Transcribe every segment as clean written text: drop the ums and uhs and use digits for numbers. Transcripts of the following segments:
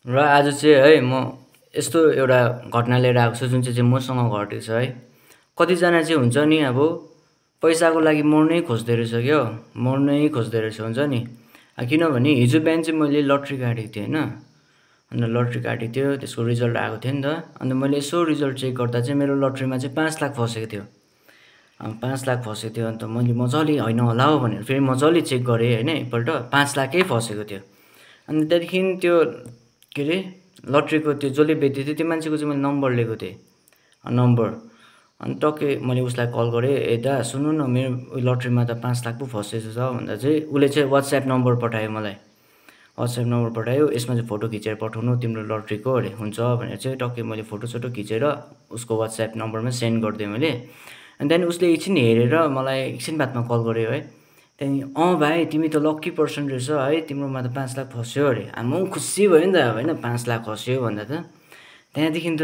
र आज चाहिँ है म यस्तो एउटा घटना लिएर आएको छु जुन चाहिँ मसँग घटेको छ है। कतिजना चाहिँ हुन्छ नि अब पैसाको लागि मर्नै खोज्दो रहेछ क्या हो, मर्नै खोज्दो रहेछ हुन्छ नि। किनभने हिजो बिहान चाहिँ मैले लट्री काटेको थिएँ होइन। अन्त लट्री काटेको थियो, त्यसको रिजल्ट आएको थियो नि त। अन्त मैले यसो रिजल्ट चेक गर्दा चाहिँ मेरो लट्रीमा चाहिँ 5 लाख फसेको थियो। 5 लाख फसेको थियो। अन्त मैले मजाले होइन होला हो भनेर फेरि मजाले चेक गरेँ होइन एकपल्ट 5 लाखै फसेको थियो। अनि त्यहाँदेखि त्यो के अरे लट्रीको त्यो जसले बेच्दै थियो त्यो मान्छेको चाहिँ मैले नम्बर लिएको थिएँ, नम्बर। अनि टक्कै मैले उसलाई कल गरेँ, ए दा सुन्नु न मेरो लट्रीमा त 5 लाख पो फसेछ छ भन्दा चाहिँ उसले चाहिँ वाट्सएप नम्बर पठायो मलाई। वाट्सएप नम्बर पठायो, यसमा चाहिँ फोटो खिचेर पठाउनु तिम्रो लट्रीको अरे हुन्छ भनेर चाहिँ टक्कै मैले फोटोसोटो खिचेर उसको वाट्सएप नम्बरमा सेन्ड गरिदिएँ मैले। अनि त्यहाँदेखि उसले एकछिन हेरेर मलाई एकछिन बादमा कल गर्यो है। त्यहाँदेखि भाइ तिमी त लक्की पर्सन रहेछ है, तिम्रोमा त 5 लाख फस्यो अरे। म खुसी भयो नि त होइन 5 लाख फस्यो भन्दा त। त्यहाँदेखि त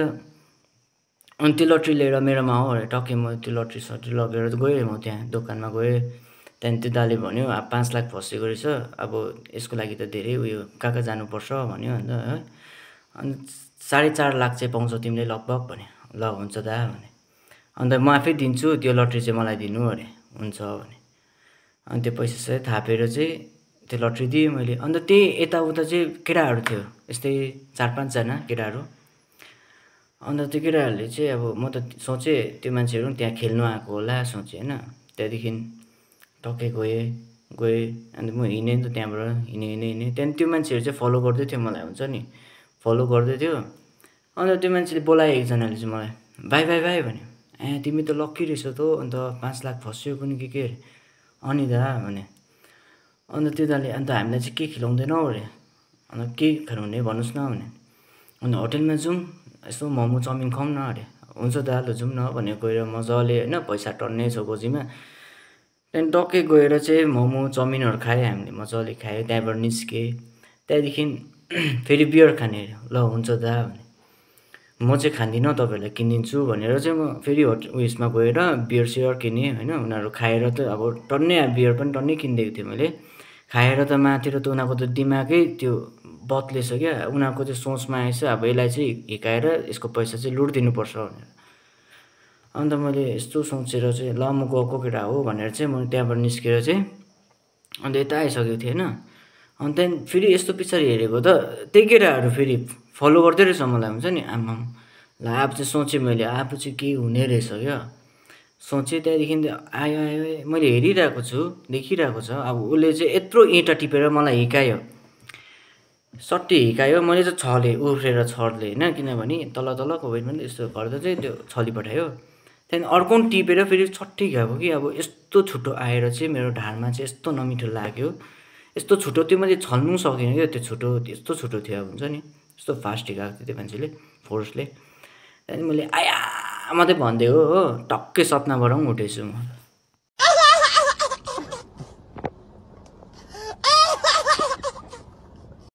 अनि त्यो लट्री लिएर मेरोमा आऊ अरे, टक्कै म त्यो लट्री सट्री लगेर गएँ, म त्यहाँ दोकानमा गएँ। त्यहाँदेखि त्यो दाले भन्यो अब 5 लाख फसेको रहेछ, अब यसको लागि त धेरै उयो कहाँ कहाँ जानुपर्छ भन्यो अन्त है। अनि 4.5 लाख चाहिँ पाउँछौ तिमीले लगभग भन्यो। ल हुन्छ दा भने। अन्त म आफै दिन्छु त्यो लट्री चाहिँ मलाई दिनु अरे, हुन्छ भने। अनि त्यो पैसा चाहिँ थापेर चाहिँ त्यो लट्री दिएँ मैले। अन्त त्यही यताउता चाहिँ केटाहरू थियो, यस्तै 4-5 जना केटाहरू। अन्त त्यो केटाहरूले चाहिँ अब म त सोचेँ त्यो मान्छेहरू पनि त्यहाँ खेल्नु आएको होला सोचेँ होइन। त्यहाँदेखि टक्कै गएँ अन्त म हिँडेँ नि त त्यहाँबाट हिँडेँ। त्यहाँदेखि त्यो मान्छेहरू चाहिँ फलो गर्दै थियो मलाई हुन्छ नि, फलो गर्दै थियो। अन्त त्यो मान्छेले बोलायो एकजनाले चाहिँ मलाई, भाइ भाइ भाइ भन्यो। तिमी त लक्की रहेछौ त अन्त 5 लाख फस्यो कुन्नि के अरे। अनि दा भने। अन्त त्यो दाले अन्त हामीलाई चाहिँ के खिलाउँदैनौ अरे। अन्त के खानु हुने भन्नुहोस् न भने। अन्त होटेलमा जाउँ यसो मोमो चाउमिन खाउँ न अरे। हुन्छ दा ल जाउँ न भनेर गएर मजाले होइन पैसा टन्नै छ गोजीमा। त्यहाँदेखि टक्कै गएर चाहिँ मोमो चाउमिनहरू खायो हामीले, मजाले खायो। त्यहाँबाट निस्केँ। त्यहाँदेखि फेरि बियर खाने अरे। ल हुन्छ दा भने। म चाहिँ खाँदिनँ तपाईँहरूलाई किनिदिन्छु भनेर चाहिँ म फेरि उयसमा गएर बियर सियर किनेँ होइन। उनीहरू खाएर त अब टन्नै बियर पनि टन्नै किनिदिएको थिएँ मैले। खाएर त माथि त उनीहरूको त दिमागै त्यो बत्लेछ क्या। उनीहरूको चाहिँ सोचमा आएछ अब यसलाई चाहिँ हिर्काएर यसको पैसा चाहिँ लुट दिनुपर्छ भनेर। अन्त मैले यस्तो सोचेर चाहिँ ल म गएको केटा हो भनेर चाहिँ म त्यहाँबाट निस्केर चाहिँ अन्त यता आइसकेको थिएँ होइन। अनि त्यहाँदेखि फेरि यस्तो पछाडि हेरेको त त्यही केटाहरू फेरि फलो गर्दै रहेछ मलाई हुन्छ नि। आम्माम ल अब चाहिँ सोचेँ मैले अब चाहिँ के हुने रहेछ क्या। सोचेँ त्यहाँदेखि आयो मैले हेरिरहेको छु, देखिरहेको छ। अब उसले चाहिँ यत्रो इँटा टिपेर मलाई हिर्कायो, सट्टै हिर्कायो। मैले चाहिँ छलेँ उफ्रेर छर्लेँ होइन, किनभने तलको वेटमा यस्तो गर्दा चाहिँ त्यो छलिपठायो। त्यहाँदेखि अर्को पनि टिपेर फेरि छट्टै गएको कि अब यस्तो छुट्टो आएर चाहिँ मेरो ढाडमा चाहिँ यस्तो नमिठो लाग्यो। यस्तो छुट्टो त्यो मैले छल्नु सकिनँ क्या, त्यो छुट्टो यस्तो छुट्टो थियो अब हुन्छ नि। यस्तो फास्ट हिर्काएको थियो त्यो मान्छेले फोर्सले। त्यहाँदेखि मैले आया मात्रै भनिदिएको हो, टक्कै सपनाबाट पनि उठेछु म।